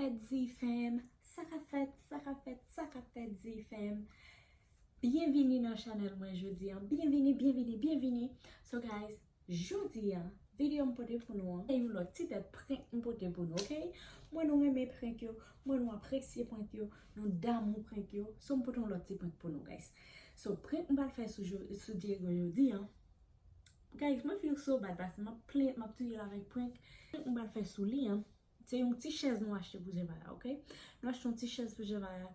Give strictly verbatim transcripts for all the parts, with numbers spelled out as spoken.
Fèt Zifèm, sa k ap fèt, sa k ap fèt, sa k ap fèt Zifèm. Byenvini nan chanèl mwen jodi an. Byenvini, byenvini, byenvini. So guys, jodi an, videyo m pote pou nou an, se yon lòt ti tèt prank m pote pou nou, ok? Mwen nou renmen prank yo, mwen nou apresye prank yo, nou damou prank yo. So m pote yon lòt ti prank pou nou, guys. So prank m pral fè sou, jo- sou Diego jodi an. Guys, mwen feel so bad paske m ap plen, m ap touye l avèk prank. Prank m pral fè sou li an. Se yon ti chèz nou achte pou Jevaya, ok? Nou achte yon ti chèz pou Jevaya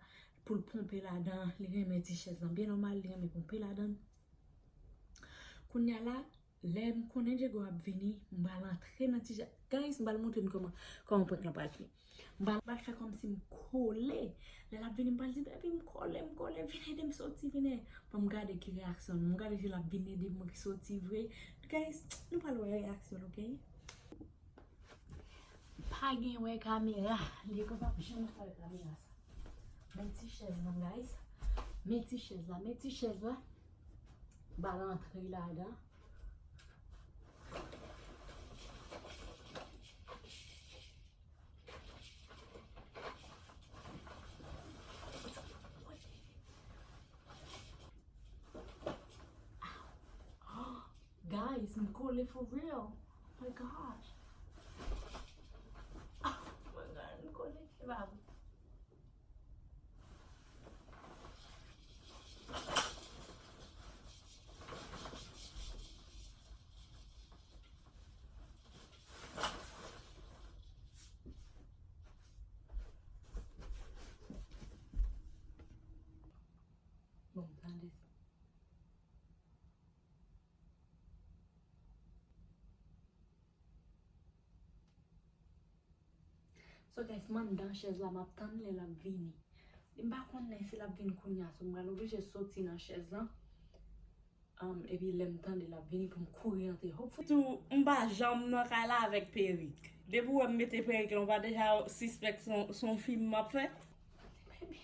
pou l ponpe ladan. Li renmen ti chèz lan. Byen nòmal, li renmen ponpe ladan. Kounye a la, lè m konnen Diego ap vini, m pral antre nan ti chèz. Guys, m pral montre nou kòman, kòman prank lan pral fini. M pral, pral fè kòmsi m kole. Lè l ap vini, m pral di, "Baby, m kole, m kole, vin ede m soti, vin ede." Bon, m gade ki reyaksyon l. M gade si l ap vin ede m soti vre. Guys, nou pral wè reyaksyon l, ok? Pa gen wè kamera. Diego p ap janm wè kamera sa. Men ti chèz lan, guys. Men ti chèz la, men ti chèz la. Ba l antre ladan. Guys, m kole for real. Oh my gosh. Oh my God, m kole kebab. Bon, tande. So guys, m anndan chèz la, m ap tann lè l ap vini. M pa konnen si l ap vin kounye a, so m pral oblije soti nan chèz lan. Um, epi lè m tande l ap vini pou m kouri antre. Hopefully. Tou, m pa janm nan kay la avèk perik. Depi w wè m mete perik la, w pa deja sispèk se yon, se yon fim m ap fè? Baby,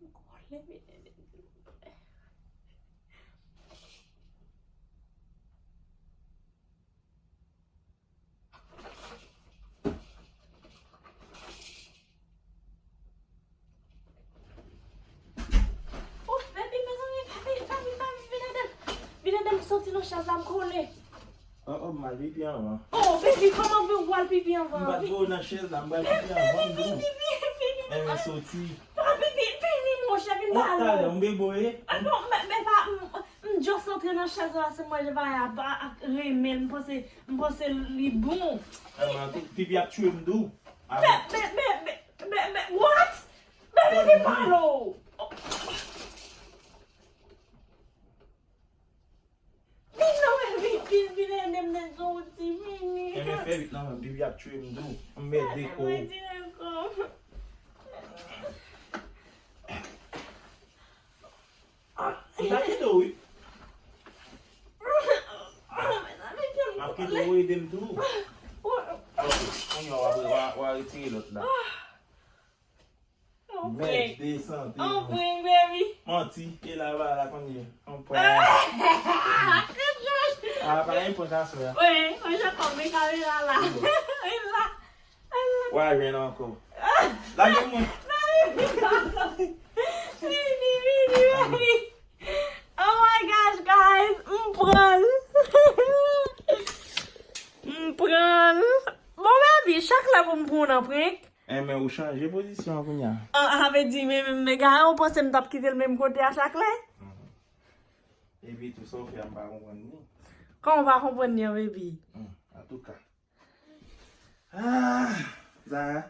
m kole, baby. Ouf, baby, mezanmi, baby, baby, baby, vin ede m. Vin ede m soti nan chèz la, m kole. Oh, oh, m al pipi anvan. Oh, baby, kòman vle w al pipi anvan? M pa t voye w nan chèz la, m pral pipi anvan, m di w. Vini, vini, vini, vini. Enben, soti. Ah, vini, vini, monchè, vin pale. Talè, m beboye. Ah, non, men, men pa, m, m just antre nan chèz la, se mwen, Jevaya, pa ak renmen, m panse, m panse li bon. Ah, pipi ap tchwe m tou. Men, men, men, men, men, men, what? Men, men, vin pale w. Vin non, men, vin, vin, vin ede m nan soti, vini. Enben, fè vit non, men, pipi ap tchwe m tou. M mèt de kò. Mwen tire kò m. M ta kite w, wi. M ap kite w ede m tou. Ok, kounye a w ap, w a, w a retire lòt la. Mèt de sante. On prank, baby. Manti, e la, va la kounye a. On prank. Ah, pa gen prank aswè a. Wi, mwen jan kòm men kamera la. Wi la. Wa jwenn ankò. Lage mwen. Vini, vini, vini. Oh my gosh, guys. M pran l. M pran l. Bon, baby, chak lè pou m pran w nan prank. Enben, ou chanje pozisyon an kounye a. Ah, sa vle di, men, men, men, gade, ou panse m t ap kite l menm kote a chak lè? Mhm. Epi tou, sa w fè a, m pa konprann li. Kòman w pa konprann li an, baby? Hmm, antouka. Ah, Zara.